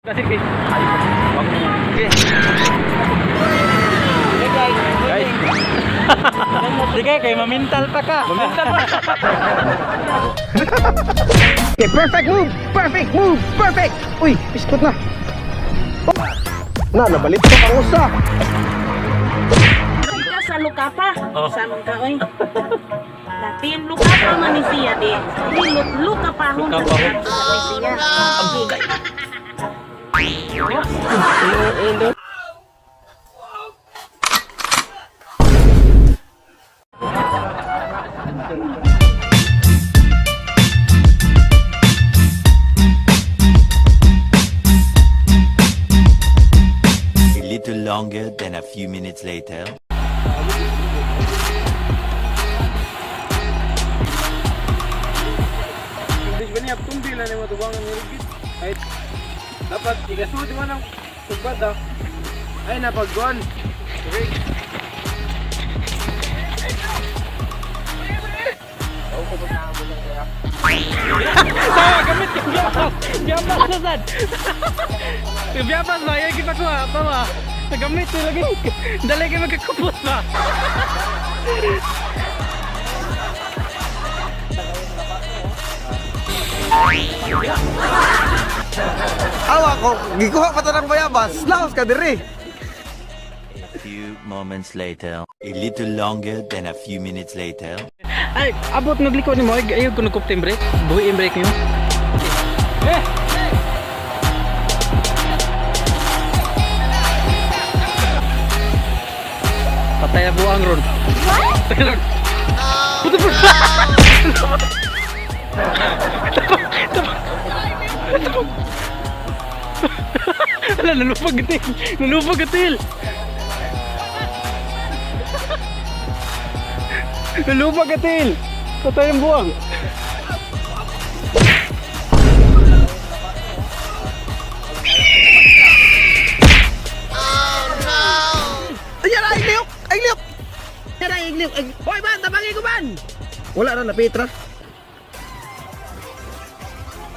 Kasi kay Okay. Guys. Sige, kay mamintal pa ka. Mamintal pa. Okay, perfect move! Perfect move! Perfect! Uy, biskot na. Oh. Na, nabalit ko pang usa. Ka sa Lukapa. Oh. Sa mga kaoy. Latin Lukapa man ni siya di. Di Lukapa hun Lukapa hun. ni siya. A little longer than a few minutes later. English ba niya? Tumbi lang yung matubangan ng rigid. Ay, dapat ikasud mo ng tugbat ah. Ay, napaggon. Okay. Sawa gamit yung biyapas. Biyapas na sad. Yung biyapas ba? Yung gipakuha pa ba? Nagamit ko lagi. Dali kayo magkakupot ba? Awa ko, gikuha pa ta ng bayabas. Laos ka diri. A few moments later. A little longer than a few minutes later. Ay, abot nagliko ni mo. Ay, ayaw ko nagkuptim brake. Buhi yung brake niyo. Eh! Patay na buang ron. What? Puto po. Ala, nalupag atil. Nalupag atil. Nalupag atil. Patay ang buwang. Ayan, ay liok! Ay liok! Ayan, ay liok! Ay, hoy man, tabangin ko man! Wala na, napitra.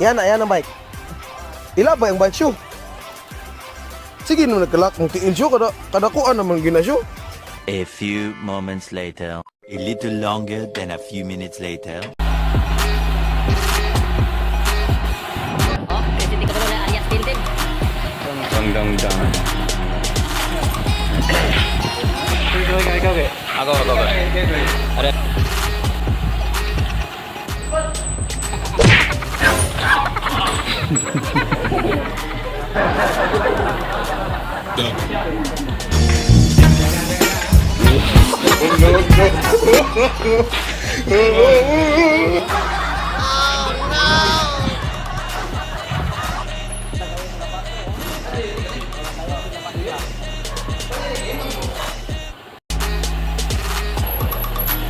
Yan na, yan ang bike. Ila ba yung bike shoe? Sige nung nagkalak ng tiil siyo, kada, kadakuan naman gina siyo. A few moments later. A little longer than a few minutes later. Oh, hindi ka ba na alias Tintin? Dang dang dang. Ikaw, ikaw, ikaw, ikaw. Ako, ako, ako. Are.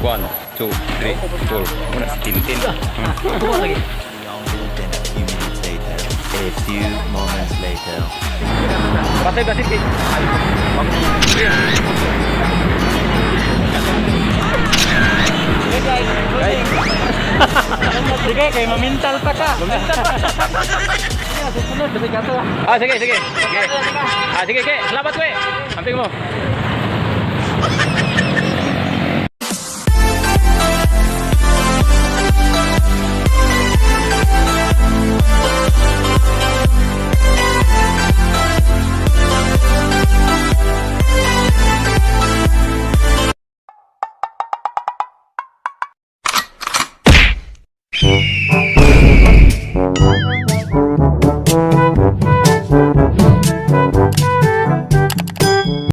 One, two, three, four. Muna si Tintin. Longer than a few minutes later. A few moments later. Patay ba si Guys. Sige, kay mamintal pa ka. Mamintal pa. Ah, sige, sige. Sige. Ah, sige, sige. Salamat, we. Amping mo.